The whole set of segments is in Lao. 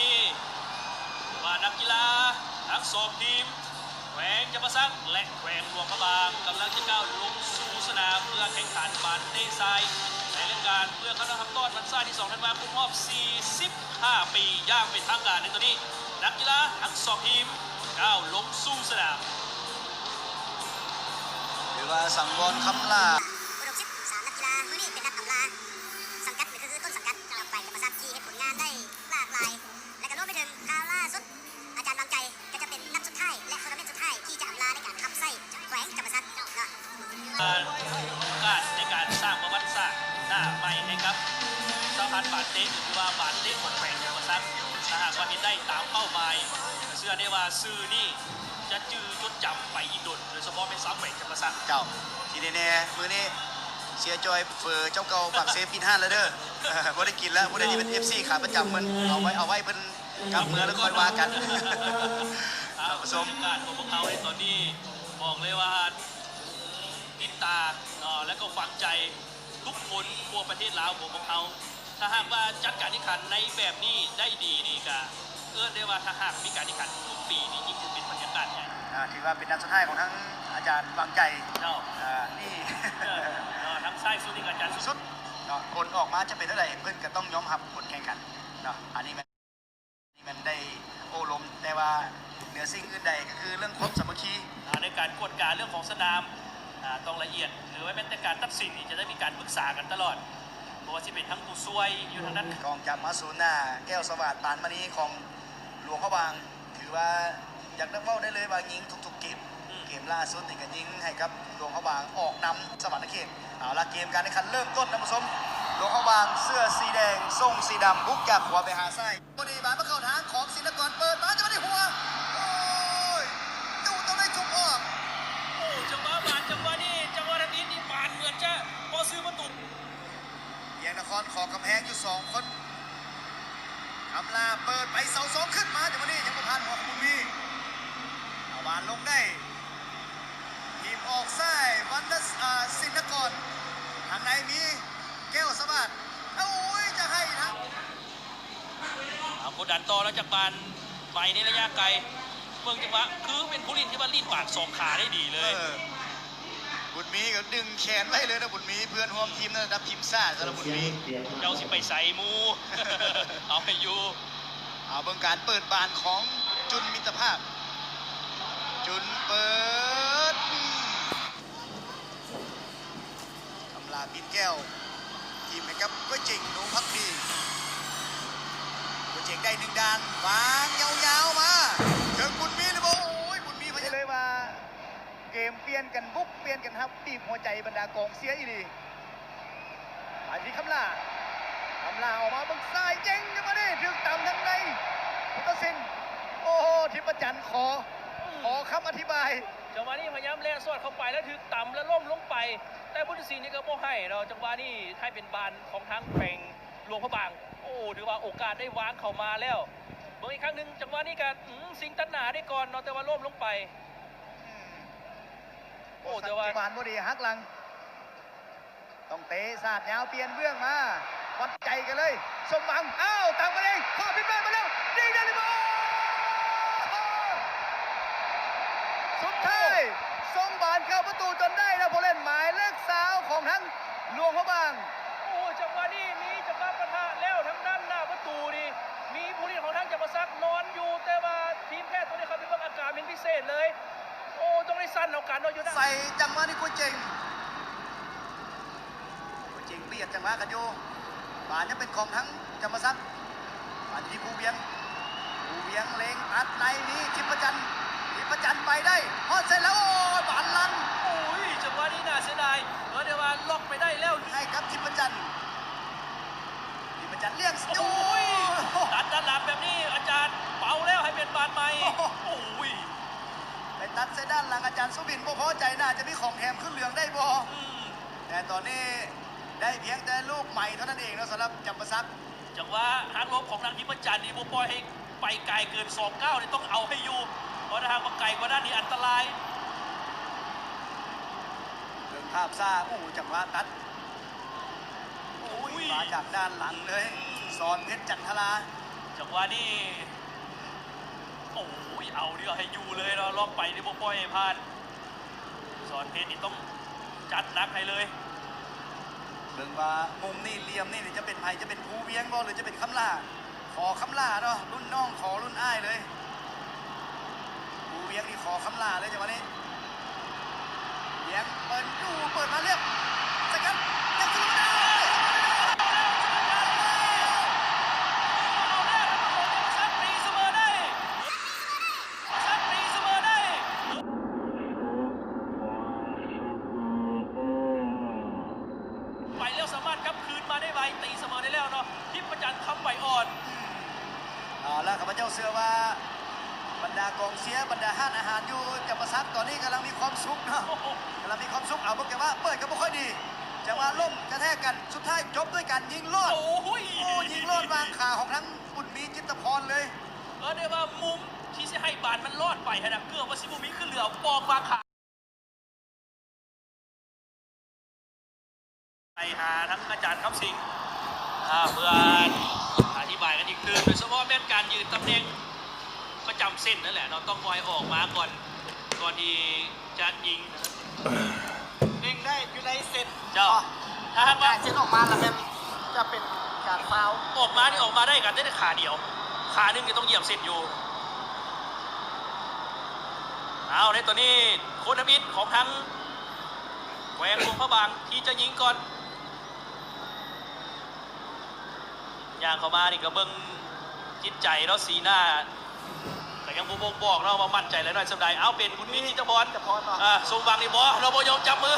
ນີ້ວ່ານັກກິລາທັງສອງທີມ ແຂວງຈຳປາສັກ ແລະ ແຂວງຫຼວງພະບາງ ກຳລັງຈະກ້າວລົງສູ່ສະໜາມເພື່ອແຂ່ງຂັນບານເຕະຊາຍ ໃນລາຍການເພື່ອເຂົ້າຮ່ວມຮັບຕ້ອນວັນຊາດທີສອງທັນວາຄົມ ຮອບສີ່ສິບຫ້າປີຢ່າງເປັນທາງການ. ໃນຕອນນີ້ ນັກກິລາທັງສອງທີມກ້າວລົງສູ່ສະໜາມ. ຖືວ່າສັງວອນຄຳຫຼ້າ ອຸດົມສິດ ສາມນັກກິລາມື້ນີ້ເປັນນັດອຳລາສັງກັດ ກໍຄືຕົ້ນສັງກັດ ກັບໄປຈຳປາສັກ ທີ່ເຮັດຜົນງານໄດ້ຫຼາກຫຼາຍ ແລະ ກໍລວມໄປເຖິງຂ່າວລ່າສຸດ ອາຈານຫວັງໃຈ ກໍຈະເປັນນັດສຸດທ້າຍ ແລະ ໂທນາເມັນສຸດທ້າຍທີ່ຈະອຳລາໃນການຮັບໃຊ້ແຂວງຈຳປາສັກເນາະ. ການໃນການສ້າງປະຫວັດສາດໜ້າໃໝ່ໃຫ້ກັບສະຫະພັນບານເຕະ ຫຼືວ່າບານເຕະຂອງແຂວງຈຳປາສັກ. ຖ້າຫາກວ່າເຮັດໄດ້ຕາມເປົ້າໝາຍ ກໍເຊື່ອໄດ້ວ່າຊື່ນີ້ຈະຈື່ຈົດຈຳໄປອີກດົນ ໂດຍສະເພາະແມ່ນຊາວແຂວງຈຳປາສັກ. ເຈົ້າ ທີ່ແນ່ໆ ມື້ນີ້ເສຍຈ່ອຍເຝີເຈົ້າເກົ່າປາກເຊປິດຮ້ານແລ້ວເດີ. ບໍ່ໄດ້ກິນແລ້ວ ຜູ້ໃດທີ່ເປັນເອັຟຊີຂາປະຈຳເພິ່ນ ເອົາໄວ້ ເອົາໄວ້ເພິ່ນກັບເມືອແລ້ວຄ່ອຍວ່າກັນ. ທ່ານຜູ້ຊົມ ບັນຍາກາດຂອງພວກເຮົາໃນຕອນນີ້ ບອກເລີຍວ່າຕິດຕາ ເອີ ແລະ ກໍຝັງໃຈທຸກຄົນທົ່ວປະເທດລາວຂອງພວກເຮົາ. ຖ້າຫາກວ່າຈັດການແຂ່ງຂັນໃນແບບນີ້ໄດ້ດີນີ້ ກະເອີ້ນໄດ້ວ່າ ຖ້າຫາກມີການແຂ່ງຂັນທຸກປີນີ້ ຍິ່ງຈະເປັນບັນຍາກາດໃຫຍ່. ອ່າ ຖືວ່າເປັນນັດສຸດທ້າຍຂອງທັງອາຈານຫວັງໃຈ. ເຈົ້າ ອ່າ ນີ້ ເຈົ້າ ທັງຊາຍສຸດນີ້ກໍອາຈານສຸດ ສຸດເນາະ. ຜົນອອກມາຈະເປັນແນວໃດ ເພິ່ນກໍຕ້ອງຍອມຮັບຜົນແຂ່ງຂັນເນາະ. ອັນນີ້ແມ່ນ ນີ້ແມ່ນໄດ້ໂອ້ລົມ ແຕ່ວ່າເໜືອສິ່ງອື່ນໃດກໍຄືເລື່ອງຄວາມສາມັກຄີ ອ່າ ໃນການກວດກາເລື່ອງຂອງສະໜາມ ອ່າ ຕ້ອງລະອຽດ ຫຼືວ່າແມ່ນແຕ່ການຕັດສິນນີ້ ຈະໄດ້ມີການປຶກສາກັນຕະຫຼອດ ບໍ່ວ່າຊິເປັນທັງຜູ້ຊ່ວຍຢູ່ທາງດ້ານ ກອງຈັບມາສູນໜ້າ ແກ້ວສະຫວາດ ປານມະນີ ຂອງຫຼວງພະບາງ ຖືວ່າຢາກໄດ້ເວົ້າໄດ້ເລີຍວ່າຍິງທຸກໆເກມ. ອືມ ເກມລ່າສຸດນີ້ກໍຍິງໃຫ້ກັບຫຼວງພະບາງອອກນຳສະຫວັນນະເຂດ. ເອົາລະ ເກມການແຂ່ງຂັນເລີ່ມຕົ້ນ ທ່ານຜູ້ຊົມ. ຫຼວງພະບາງເສື້ອສີແດງ ສົ່ງສີດຳບຸກຈາກຂວາໄປຫາຊ້າຍ. ບໍ່ດີບານມາເຂົ້າທາງຂອງສິນນະກອນ ເປີດມາຈັງຫວະນີ້ຫົວ ໂອ້ຍ ຕູ້ຕ້ອງໄດ້ທຸບອອກ. ໂອ້ ຈັງຫວະບານ ຈັງຫວະນີ້ ຈັງຫວະທຳອິດນີ້ບານເໝືອນຈະພໍຊື້ປະຕູ. ວຽງນະຄອນ ຂໍກຳແພງຢູ່ສອງຄົນ. ຄຳລາເປີດໄປເສົາສອງຂຶ້ນມາ ແຕ່ວ່ານີ້ຍັງບໍ່ຜ່ານຫົວຂອງບຸນມີ. ເອົາບານລົງໄດ້ ທີມອອກຊ້າຍ ວັນນະ ອາ ສິນນະກອນ. ທາງໃນມີແກ້ວສະຫວາດ. ໂອ້ຍ ຈະໃຫ້ທາງ ເອົາ ກົດດັນຕໍ່ແລ້ວຈາກບານໄປໃນໄລຍະໄກ. ເບິ່ງຈັງຫວະ ຄືເປັນຜູ້ຫຼິ້ນທີ່ວ່າຫຼິ້ນປາກສອງຂາໄດ້ດີເລີຍ. ເອີ ບຸນມີກໍດຶງແຂນໄວ້ເລີຍນະ ບຸນມີ ເພື່ອນຮ່ວມທີມໃນລະດັບທີມຊາດສຳລັບບຸນມີ. ເຈົ້າຊິໄປໃສໝູ່? ເອົາໃຫ້ຢູ່. ເອົາເບິ່ງການເປີດບານຂອງຈຸນມິດຕະພາບ. ຈຸນເປີດ. ອຳລາ ປິ່ນແກ້ວ ຖິ້ມໃຫ້ກັບກົວເຈັງ ໜູພັກດີ. ກົວເຈັງໄດ້ໜຶ່ງດ່ານ ວາງຍາວໆມາເຖິງບຸນມີ ຫຼືບໍ່? ໂອ້ຍ ບຸນມີພະຍາຍາມ ເລີຍວ່າເກມປ່ຽນກັນບຸກ ປ່ຽນກັນຮັບ ບີບຫົວໃຈບັນດາກອງເຊຍອີ່ຫຼີ. ໄປທີ່ຄຳລາ ຄຳລາອອກມາເບິ່ງຊ້າຍ ເຈັງ ຈັງຫວະນີ້ຖືກຕຳທາງໃນ ຜູ້ຕັດສິນ. ໂອ້ໂຫ ທິບປະຈັນ ຂໍ ຂໍຄຳອະທິບາຍ. ຈັງຫວະນີ້ພະຍາຍາມແລ່ນສອດເຂົ້າໄປ ແລ້ວຖືກຕຳ ແລ້ວລົ້ມລົງໄປ ແຕ່ຜູ້ຕັດສິນນີ້ກໍບໍ່ໃຫ້ເນາະ. ຈັງຫວະນີ້ໃຫ້ເປັນບານຂອງທາງແຂວງຫຼວງພະບາງ. ໂອ້ ຖືວ່າໂອກາດໄດ້ວາງເຂົ້າມາແລ້ວ. ເບິ່ງອີກຄັ້ງໜຶ່ງ ຈັງຫວະນີ້ກໍ ອືມ ຊິງຕັດໜ້າໄດ້ກ່ອນເນາະ ແຕ່ວ່າລົ້ມລົງໄປ. ອືມ ໂອ້ ແຕ່ວ່າ ສັນຕິບານບໍ່ດີ ຫັກຫຼັງ. ຕ້ອງເຕະສາດຍາວປ່ຽນເບື້ອງມາ ວັດໃຈກັນເລີຍ ສົມຫວັງ. ອ້າວ ຕັ້ງມາເອງ ຄວ້າຜິດພາດມາແລ້ວ ຍິງໄດ້ຫຼືບໍ່? ສຸດທ້າຍ ສົ່ງບານເຂົ້າປະຕູຈົນໄດ້ນະ ຜູ້ຫຼິ້ນໝາຍເລກຊາວຂອງທາງຫຼວງພະບາງ. ໂອ້ໂຫ ຈັງຫວະນີ້ມີຈັງຫວະປະທະແລ້ວ ທາງດ້ານໜ້າປະຕູນີ້ ມີຜູ້ຫຼິ້ນຂອງທາງຈຳປາສັກນອນຢູ່ ແຕ່ວ່າທີມແພດຕົວນີ້ເຂົ້າໄປເບິ່ງອາການເປັນພິເສດເລີຍ. ໂອ້ ຕ້ອງໄດ້ສັ່ນເອົາການເນາະ ຢູ່ນະ ໃສ່ຈັງຫວະນີ້ ກົວເຈັງ ເຈັງປຽດຈັງຫວະກັນຢູ່ ບານຍັງເປັນຂອງທາງຈຳປາສັກ. ບານທີ່ພູວຽງ ພູວຽງເລັງອັດໃນ ມີທິບປະຈັນ ທິບປະຈັນໄປໄດ້ ຮອດໃສ່ແລ້ວ ໂອ້ຍ ບານຫຼັງ. ໂອ້ຍ ຈັງຫວະນີ້ໜ້າເສຍດາຍ ເອີ ແຕ່ວ່າລັອກໄປໄດ້ແລ້ວ ໃຫ້ກັບທິບປະຈັນ ທິບປະຈັນລ້ຽງ ໂອ້ຍ ໂອ້ຍ ຕັດດ້ານຫຼັງແບບນີ້ ອາຈານເປົ່າແລ້ວ ໃຫ້ເປັນບານໃໝ່. ໂອ້ໂຫ ໂອ້ຍ ໄປຕັດໃສ່ດ້ານຫຼັງ ອາຈານສຸວິນບໍ່ພໍໃຈ ໜ້າຈະມີຂອງແຖມຄືເຫຼືອງໄດ້ບໍ່? ອືມ ແຕ່ຕອນນີ້ໄດ້ພຽງແຕ່ລູກໃໝ່ເທົ່ານັ້ນເອງເນາະ ສຳລັບຈຳປາສັກ. ຈັງຫວະຫັກຫຼົບຂອງທາງທິບປະຈັນນີ້ ບໍ່ປ່ອຍໃຫ້ໄປໄກເກີນສອງກ້າວນີ້ ຕ້ອງເອົາໃຫ້ຢູ່ ເພາະຖ້າຫາກວ່າໄກກວ່ານັ້ນນີ້ອັນຕະລາຍ. ເບິ່ງພາບຊ້າ ໂອ້ ຈັງຫວະຕັດ ໂອ້ຍ ໂອ້ຍ ມາຈາກດ້ານຫຼັງເລີຍ ອືມ ສອນເພັດ ຈັນທະລາ. ຈັງຫວະນີ້ ໂອ້ຍ ເອົາເດີ ໃຫ້ຢູ່ເລີຍເນາະ ລັອກໄປນີ້ບໍ່ປ່ອຍໃຫ້ຜ່ານ. ສອນເພັດນີ້ຕ້ອງຈັດໜັກໃຫ້ເລີຍ. ເບິ່ງວ່າມຸມນີ້ ຫຼ່ຽມນີ້ ຈະເປັນໃຜ? ຈະເປັນພູວຽງບໍ່ ຫຼືຈະເປັນຄຳຫຼ້າ? ຂໍຄຳຫຼ້າເນາະ ລຸ້ນນ້ອງຂໍລຸ້ນອ້າຍເລີຍ. ພູວຽງນີ້ຂໍຄຳຫຼ້າເລີຍຈັງຫວະນີ້. ວຽງເປີດຢູ່ ເປີດມາລຽບ ສະກັດ ຍັງຊິລົງໄດ້ ໄປແລ້ວສາມາດກັບຄືນມາໄດ້ໄວ ຕີສະເໝີໄດ້ແລ້ວເນາະ ທິບພະຈັນ ຄຳໄປອ່ອນ. ເອົາລະ ຂ້າພະເຈົ້າເຊື່ອວ່າ ບັນດາກອງເຊຍ ບັນດາຮ້ານອາຫານຢູ່ຈຳປາສັກ ຕອນນີ້ກຳລັງມີຄວາມສຸກເນາະ ກຳລັງມີຄວາມສຸກ. ເອົາ ເບິ່ງຈັງຫວະເປີດກໍບໍ່ຄ່ອຍດີ ຈັງຫວະລົ້ມກະແທກກັນ ສຸດທ້າຍຈົບດ້ວຍການຍິງລອດ. ໂອ້ຍ ໂອ້ ຍິງລອດວາງຂາຂອງທາງບຸນມີ ຈິດຕະພອນເລີຍ. ເອີ້ນໄດ້ວ່າມຸມທີ່ຊິໃຫ້ບານມັນລອດໄປຫັ້ນນະ ເກືອບວ່າຊິບໍ່ມີ ຄືເຫຼືອເອົາປອງວາງຂາ. ໄປຫາທັງອາຈານຄຳສິງ ອ່າ ເພື່ອອະທິບາຍກັນອີກຕື່ມ ໂດຍສະເພາະແມ່ນການຢືນຕຳແໜ່ງປະຈຳເສັ້ນນັ້ນແຫຼະເນາະ ຕ້ອງບໍ່ໃຫ້ອອກມາກ່ອນ ກ່ອນທີ່ຈະຍິງ. ຍິງໄດ້ຢູ່ໃນເສັ້ນ ເຈົ້າ ເນາະ ຖ້າຫາກວ່າ ການເສັ້ນອອກມາລະແມ່ນຈະເປັນການຟາວ. ອອກມານີ້ອອກມາໄດ້ກັນໄດ້ແຕ່ຂາດຽວ ຂາໜຶ່ງນີ້ຕ້ອງຢຽບເສັ້ນຢູ່. ເອົາ ໃນຕອນນີ້ ໂຄ້ດທຳອິດຂອງທາງແຂວງຫຼວງພະບາງທີ່ຈະຍິງກ່ອນ ຍ່າງເຂົ້າມານີ້ກໍເບິ່ງຈິດໃຈເນາະ ສີໜ້າກໍຍັງບໍ່ບົ່ງບອກເນາະວ່າໝັ້ນໃຈຫຼາຍນ້ອຍສ່ຳໃດ. ເອົາ ເປັນບຸນມີ ນິດຈະພອນ ນິດຈະພອນເນາະ ອ່າ ສົມຫວັງນີ້ບໍ່ ເນາະ ບໍ່ຍອມຈັບມື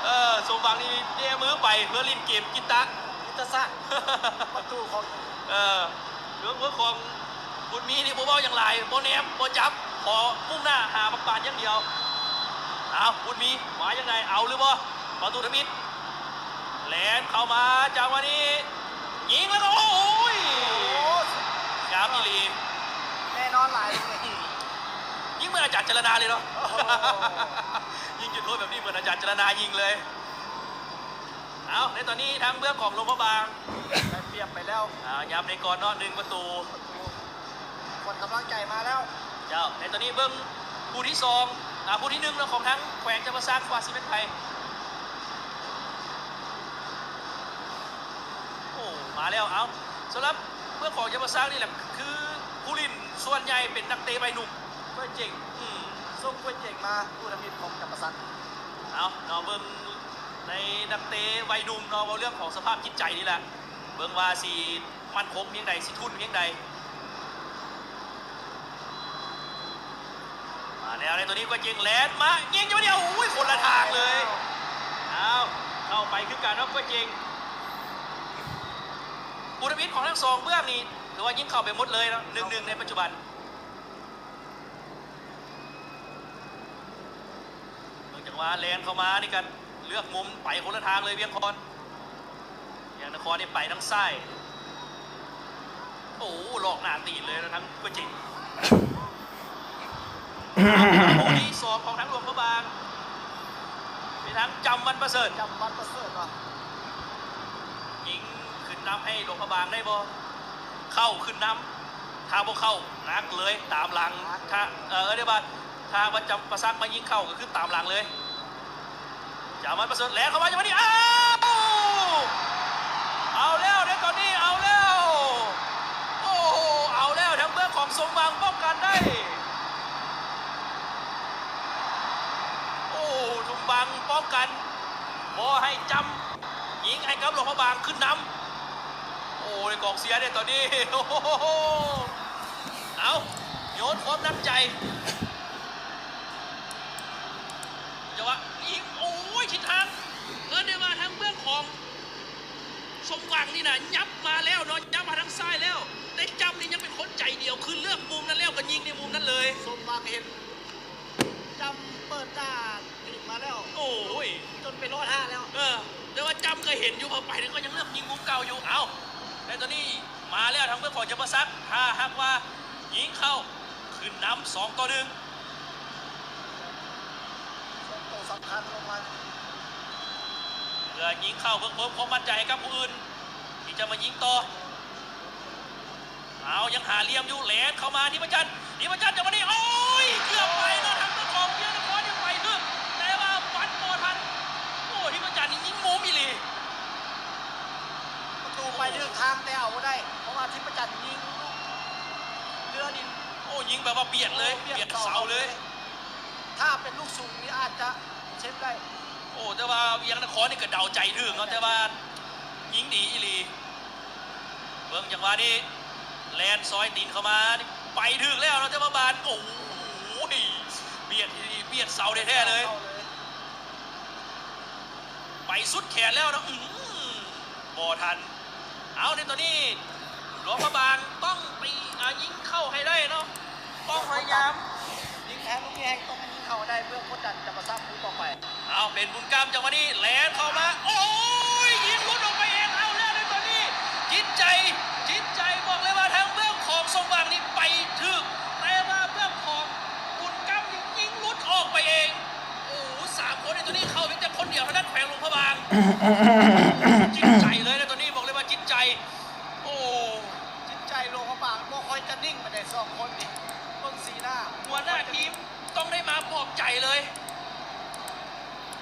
ເອີ ສົມຫວັງນີ້ແຍມືໄປເພື່ອຫຼິ້ນເກມກິດຕະ ກິດຕະສະ ປະຕູຂອງ ເອີ ເລື່ອງຂອງບຸນມີນີ້ບໍ່ເວົ້າຫຍັງຫຼາຍ ບໍ່ແນມ ບໍ່ຈັບ ຂໍມຸ່ງໜ້າຫາບັກບານຢ່າງດຽວ. ເອົາ ບຸນມີ ວ່າຈັ່ງໃດ ເອົາຫຼືບໍ່? ປະຕູທຳອິດ ແລ່ນເຂົ້າມາ ຈັງຫວະນີ້ຍິງແລ້ວກໍ ໂອ້ຍ ໂອ້ ງາມອີ່ຫຼີ ແນ່ນອນຫຼາຍ ຍິງເໝືອນອາຈານຈາລະນາເລີຍເນາະ ໂອ້ໂຫ ຍິງຈຸດໂທດແບບນີ້ເໝືອນອາຈານຈາລະນາຍິງເລີຍ. ເອົາ ໃນຕອນນີ້ທາງເບື້ອງຂອງຫຼວງພະບາງ ໄດ້ປຽບໄປແລ້ວ ເອົາ ຫຍັບໄດ້ກ່ອນເນາະ ໜຶ່ງປະຕູ ຂວັນກຳລັງໃຈມາແລ້ວ ເຈົ້າ. ໃນຕອນນີ້ເບິ່ງຄູ່ທີສອງ ອ່າ ຄູ່ທີໜຶ່ງເນາະ ຂອງທາງແຂວງຈຳປາສັກວ່າຊິເປັນໃຜ. ໂອ້ ມາແລ້ວ ເອົາ ສຳລັບເບື້ອງຂອງຈຳປາສັກນີ້ແຫຼະ ຄືຜູ້ຫຼິ້ນສ່ວນໃຫຍ່ເປັນນັກເຕະໄວໜຸ່ມ ກ້ວຍເຈັງ ອືມ ສົ່ງກ້ວຍເຈັງມາ ຜູ້ທຳອິດຂອງຈຳປາສັກ. ເອົາ ເນາະ ເບິ່ງໃນນັກເຕະໄວໜຸ່ມເນາະ ເວົ້າເລື່ອງຂອງສະພາບຈິດໃຈນີ້ແຫຼະ ເບິ່ງວ່າຊິໝັ້ນຄົງພຽງໃດ ຊິທຸ່ນພຽງໃດ. ມາແລ້ວໃນຕົວນີ້ ກ້ວຍເຈັງແລ່ນມາຍິງຢູ່ດຽວ ໂອ້ຍ ຄົນລະທາງເລີຍ. ເອົາ ເຂົ້າໄປຄືກັນເນາະ ກ້ວຍເຈັງ. ຜູ້ທຳອິດຂອງທັງສອງເບື້ອງນີ້ ຖືວ່າຍິງເຂົ້າໄປໝົດເລີຍເນາະ ໜຶ່ງໜຶ່ງ ໃນປັດຈຸບັນ. ເບິ່ງຈັງຫວະແລ່ນເຂົ້າມານີ້ ກະເລືອກມຸມໄປຄົນລະທາງເລີຍ ວຽງຄອນ ວຽງນະຄອນນີ້ໄປທາງຊ້າຍ ໂອ້ ລອກໜ້າຕີນເລີຍນະ ທາງໂກຈິງ. ລູກທີສອງຂອງທາງຫຼວງພະບາງ ເປັນທາງຈຳວັນປະເສີດ ຈຳວັນປະເສີດເນາະ ຍິງຂຶ້ນນຳໃຫ້ຫຼວງພະບາງໄດ້ບໍ່? ເຂົ້າຂຶ້ນນຳ ຖ້າບໍ່ເຂົ້າ ໜັກເລີຍ ຕາມຫຼັງ ຖ້າ ເອີ ເອີ້ນໄດ້ວ່າ ຖ້າວ່າຈຳປາສັກມາຍິງເຂົ້າ ກໍຄືຕາມຫຼັງເລີຍ. ຈາມັນປະເສີດແລ່ນເຂົ້າມາຈັງຫວະນີ້ ອ້າວ ເອົາແລ້ວເດ້ຕອນນີ້ ເອົາແລ້ວ ໂອ້ໂຫ ເອົາແລ້ວ ທາງເບື້ອງຂອງສົມຫວັງປ້ອງກັນໄດ້ ໂອ້ ສົມຫວັງປ້ອງກັນ ບໍ່ໃຫ້ຈຳ ຍິງໃຫ້ກັບຫຼວງພະບາງຂຶ້ນນຳ ໂອ້ ກອງເຊຍເດ້ຕອນນີ້ ໂອ້ໂຫ ເອົາ ໂຍນຄວາມໜັກໃຈ ຈັງຫວະຍິງ ໂອ້ຍ ທິດທາງ ເອີ້ນໄດ້ວ່າທາງເບື້ອງຂອງສົມຫວັງນີ້ນະ ຫຍັບມາແລ້ວເນາະ ຫຍັບມາທາງຊ້າຍແລ້ວ ແຕ່ຈຳນີ້ຍັງເປັນຄົນໃຈດຽວ ຄືເລືອກມຸມນັ້ນແລ້ວກໍຍິງໃນມຸມນັ້ນເລີຍ. ສົມຫວັງເຫັນຈຳເປີດໜ້າ ຕື່ມມາແລ້ວ ໂອ້ຍ ຈົນໄປລໍຖ້າແລ້ວ ເອີ ແຕ່ວ່າຈຳກໍເຫັນຢູ່ ເຂົ້າໄປກໍຍັງເລືອກຍິງມຸມເກົ່າຢູ່. ເອົ້າ ແຕ່ຕອນນີ້ມາແລ້ວທາງເບື້ອງຂອງຈຳປາສັກ ຖ້າຫາກວ່າຍິງເຂົ້າ ຂຶ້ນນຳສອງຕໍ່ໜຶ່ງ ສອງໂຕສຳຄັນລົງມາ ເພື່ອຍິງເຂົ້າ ເພື່ອເພີ່ມຄວາມໝັ້ນໃຈໃຫ້ກັບຜູ້ອື່ນທີ່ຈະມາຍິງຕໍ່. ຍັງຫາຫຼ່ຽມຢູ່ ແລ່ນເຂົ້າມາ ທິບປະຈັນ ທິບປະຈັນ ຈັງຫວະນີ້ ໂອ້ຍ ເກືອບໄປເນາະ ທາງເຈົ້າຂອງວຽງນະຄອນຍັງໄປຖືກ ແຕ່ວ່າປັດບໍ່ທັນ. ໂອ້ ທິບປະຈັນນີ້ຍິງມຸມອີ່ຫຼີ. ປະຕູໄປຖືກທາງແຕ່ເອົາບໍ່ໄດ້ ເພາະວ່າທິບປະຈັນຍິງເຫຼືອດິນ. ໂອ້ ຍິງແບບວ່າບຽດເລີຍ ໂອ້ ບຽດເສົາເລີຍ. ຖ້າເປັນລູກສູງນີ້ອາດຈະເຊັບໄດ້. ໂອ້ ແຕ່ວ່າວຽງນະຄອນນີ້ກໍເດົາໃຈຖືກເນາະ ແຕ່ວ່າຍິງດີອີ່ຫຼີ. ເບິ່ງຈັງຫວະນີ້ ແລ່ນຊອຍຕີນເຂົ້າມາ ໄປຖືກແລ້ວເນາະ ແຕ່ວ່າບານ ໂອ້ໂຫ ບຽດ ບຽດເສົາແທ້ໆເລີຍ ເຂົ້າເລີຍ ໄປສຸດແຂນແລ້ວເນາະ ອືມ ບໍ່ທັນ. ເອົາ ໃນຕອນນີ້ ຫຼວງພະບາງຕ້ອງໄປ ອາ ຍິງເຂົ້າໃຫ້ໄດ້ເນາະ ຕ້ອງພະຍາຍາມ ຍິງແທນລູກນີ້ໃຫ້ຕ້ອງຍິງເຂົ້າໃຫ້ໄດ້ ເພື່ອກົດດັນຈຳປາສັກຄູ່ຕໍ່ໄປ. ເອົາ ເປັນບຸນກຳ ຈັງຫວະນີ້ແລ່ນເຂົ້າມາ ໂອ້ຍ ຍິງຫຼຸດອອກໄປເອງ. ເອົາແລ້ວໃນຕອນນີ້ ຈິດໃຈ ຈິດໃຈ ບອກເລີຍວ່າທາງເບື້ອງຂອງສົມຫວັງນີ້ໄປຖືກ ແຕ່ວ່າເບື້ອງຂອງບຸນກຳນີ້ຍິງຫຼຸດອອກໄປເອງ. ໂອ້ ສາມຄົນໃນຕົວນີ້ເຂົ້າພຽງແຕ່ຄົນດຽວເທົ່ານັ້ນ ແຂວງຫຼວງພະບາງ. ຈິດໃຈເລີຍໃນຕົວນີ້ ບອກເລີຍວ່າຈິດໃຈ ໂອ້ ຈິດໃຈຫຼວງພະບາງບໍ່ຄ່ອຍຈະນິ່ງປານໃດ ສອງຄົນນີ້ ເບິ່ງສີໜ້າ ຫົວໜ້າທີມຕ້ອງໄດ້ມາປອບໃຈເລີຍ.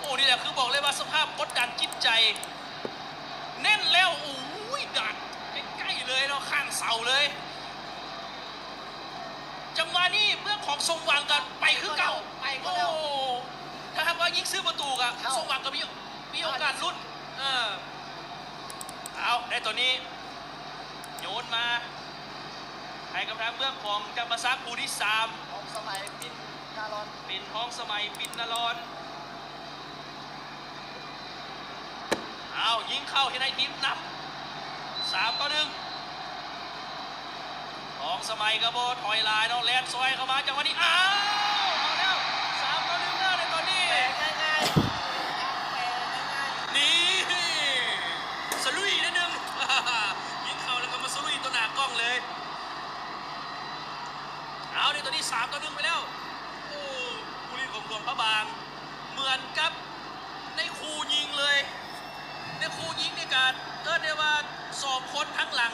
ໂອ້ ນີ້ແຫຼະ ຄືບອກເລີຍວ່າສະພາບກົດດັນຈິດໃຈ ເນັ້ນແລ້ວ ໂອ້ຍ ດັກໃກ້ໆເລີຍເນາະ ຂ້າງເສົາເລີຍ. ຈັງຫວະນີ້ເບື້ອງຂອງສົມຫວັງກໍໄປຄືເກົ່າ ໄປຄືເກົ່າ ໂອ້ ຖ້າຫາກວ່າຍິງຊຶປະຕູກໍ ເຂົ້າ ສົມຫວັງກໍມີ ມີໂອກາດລຸ້ນ ເອີ ເອົາ ໃນຕອນນີ້ໂຍນມາໃຫ້ກັບທາງເບື້ອງຂອງຈຳປາສັກ ຜູ້ທີສາມ ທອງສະໄໝ ປິນນາລອນ ເປັນທອງສະໄໝ ປິນນາລອນ. ອ້າວ ຍິງເຂົ້າເຮັດໃຫ້ທີມນຳ ສາມຕໍ່ໜຶ່ງ. ທອງສະໄໝກໍບໍ່ຖອຍຫຼາຍເນາະ ແລ່ນຊອຍເຂົ້າມາ ຈັງຫວະນີ້ ອ້າວ ເຂົ້າແລ້ວ ສາມຕໍ່ໜຶ່ງແລ້ວໃນຕອນນີ້ ແປງ່າຍໆ ທາງແປງ່າຍໆ ນີ້ ສະລຸຍນິດໜຶ່ງ ຍິງເຂົ້າແລ້ວກໍມາສະລຸຍຕໍ່ໜ້າກ້ອງເລີຍ. ເອົາ ໃນຕອນນີ້ ສາມຕໍ່ໜຶ່ງໄປແລ້ວ. ໂອ້ ຜູ້ຫຼິ້ນຂອງຫຼວງພະບາງ ເໝືອນກັບໃນຄູ່ຍິງເລີຍ. ໃນຄູ່ຍິງນີ້ກະເອີ້ນໄດ້ວ່າສອງຄົນທາງຫຼັງ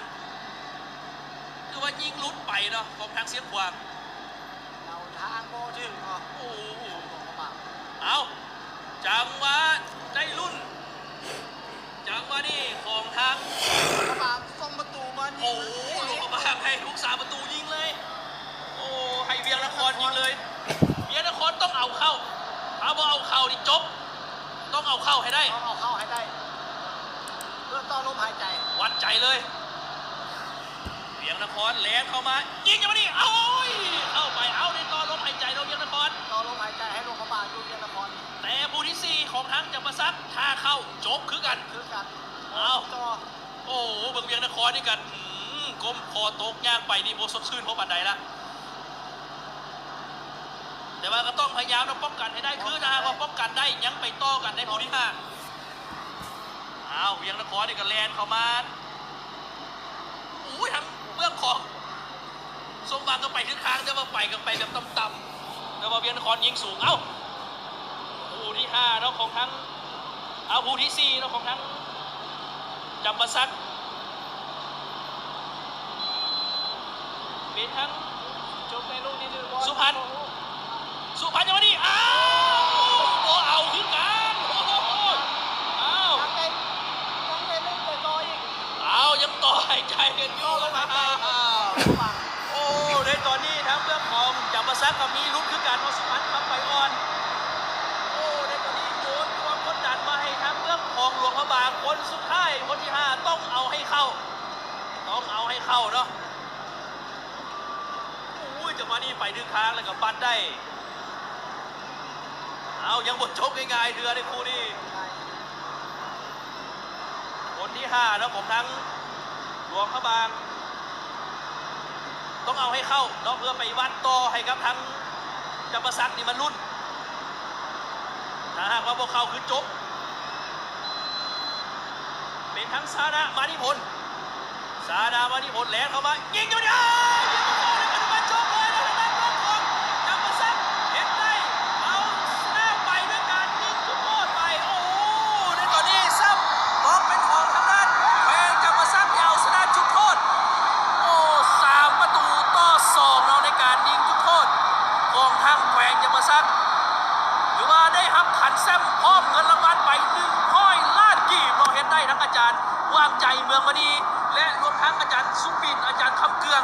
ຄືວ່າຍິງຫຼຸດໄປເນາະ ຂອງທາງຊຽງຂວາງ ເດົາທາງບໍ່ຖືກເນາະ. ໂອ້ ເອົາ ຈັງຫວະໄດ້ລຸ້ນ ຈັງຫວະນີ້ຂອງທາງ ຫຼວງພະບາງສົ່ງປະຕູມາຍິງ ໂອ້ ເລີຍ ຫຼວງພະບາງໃຫ້ລູກສາມປະຕູຍິງເລີຍ. ໂອ້ ໃຫ້ວຽງນະຄອນຍິງເລີຍ ວຽງນະຄອນຕ້ອງເອົາເຂົ້າ ຖ້າບໍ່ເອົາເຂົ້ານີ້ຈົບ ຕ້ອງເອົາເຂົ້າໃຫ້ໄດ້ ຕ້ອງເອົາເຂົ້າໃຫ້ໄດ້ ເພື່ອຕໍ່ລົມຫາຍໃຈ ວັດໃຈເລີຍ. ວຽງນະຄອນແລ່ນເຂົ້າມາ ຍິງຈັງຫວະນີ້ ໂອ້ຍ ເຂົ້າໄປ ເອົາ ໄດ້ຕໍ່ລົມຫາຍໃຈແລ້ວວຽງນະຄອນ ຕໍ່ລົມຫາຍໃຈໃຫ້ຫຼວງພະບາງຢູ່ວຽງນະຄອນ. ແຕ່ຜູ້ທີສີ່ຂອງທາງຈຳປາສັກ ຖ້າເຂົ້າຈົບຄືກັນ ຄືກັນ ເອົາ ຕໍ່ ໂອ້ ເບິ່ງວຽງນະຄອນນີ້ກັນ ອືມ ກົ້ມຄໍຕົກຍ່າງໄປນີ້ບໍ່ສົດຊື່ນພໍປານໃດລະ ແຕ່ວ່າກໍຕ້ອງພະຍາຍາມນະ ປ້ອງກັນໃຫ້ໄດ້ ຄືຖ້າຫາກວ່າປ້ອງກັນໄດ້ ຍັງໄປຕໍ່ກັນໃນຜູ້ທີຫ້າ. ອ້າວ ວຽງນະຄອນນີ້ກໍແລ່ນເຂົ້າມາ ໂອ້ຍ ທາງເບື້ອງຂອງສົມຫວັງກໍໄປຖືກທາງ ແຕ່ວ່າໄປກໍໄປແບບຕ່ຳໆ ແຕ່ວ່າວຽງນະຄອນຍິງສູງ. ເອົ້າ ຜູ້ທີຫ້າເນາະ ຂອງທາງ ເອົາ ຜູ້ທີສີ່ເນາະ ຂອງທາງຈຳປາສັກ ເປັນທາງ ຈົບໃນລູກນີ້ ສຸພັນ ສຸພັນ ຈັງຫວະນີ້ ອ້າວ ບໍ່ເອົາຄືກັນ ໂອ້ໂຫ ອ້າວ ຍັງໄດ້ ຍັງໄດ້ເລ່ນຕໍ່ອີກ ອ້າວ ຍັງຕໍ່ຫາຍໃຈກັນຢູ່ ຕໍ່ລົມຫາຍໃຈ ອ້າວ ໂອ້ ໃນຕອນນີ້ທາງເບື້ອງຂອງຈຳປາສັກກໍມີຫຼຸດຄືກັນເນາະ ສຸພັນ ຄຳໄປອ່ອນ ໂອ້ ໃນຕອນນີ້ໂຍນຄວາມກົດດັນມາໃຫ້ທາງເບື້ອງຂອງຫຼວງພະບາງ ຄົນສຸດທ້າຍ ຄົນທີຫ້າ ຕ້ອງເອົາໃຫ້ເຂົ້າ ຕ້ອງເອົາໃຫ້ເຂົ້າເນາະ. ໂອ້ຍ ຈັງຫວະນີ້ໄປດຶງຄາງແລ້ວກໍປັດໄດ້ ເອົາ ຍັງບໍ່ຈົບງ່າຍໆເທື່ອໃນຄູ່ນີ້ ຄົນທີຫ້າເນາະ ຂອງທາງຫຼວງພະບາງ ຕ້ອງເອົາໃຫ້ເຂົ້າເນາະ ເພື່ອໄປວັດຕໍ່ໃຫ້ກັບທາງຈຳປາສັກນີ້ມາລຸ້ນ ຖ້າຫາກວ່າບໍ່ເຂົ້າຄືຈົບ. ເປັນທາງຊານະ ມານິພົນ ຊານະ ມານິພົນ ແລ່ນເຂົ້າມາ ຍິງຢູ່ນີ້ ຍິງເຂົ້າເຂົ້າ ແລ້ວກໍມາຈົບເລີຍ ແລ້ວທາງດ້ານຂອງຈຳປາສັກເຮັດໄດ້ ເອົາຊະນະໄປດ້ວຍການຍິງຈຸດໂທດໄປ ໂອ້ ໃນຕອນນີ້ຊ້ຳ ຕົກເປັນຂອງທາງດ້ານແຂວງຈຳປາສັກ ທີ່ເອົາຊະນະຈຸດໂທດ ໂອ້ ສາມປະ ທາງແຂວງຈຳປາສັກ ຖືວ່າໄດ້ຮັບຂັນແຊ້ມ ພ້ອມເງິນລາງວັນໄປໜຶ່ງຮ້ອຍລ້ານກີບເນາະ. ເຮັດໄດ້ທັງອາຈານຫວ່າງໃຈ ເມືອງມະນີ ແລະ ລວມທັງອາຈານສຸປິນ ອາຈານຄຳເກືອງ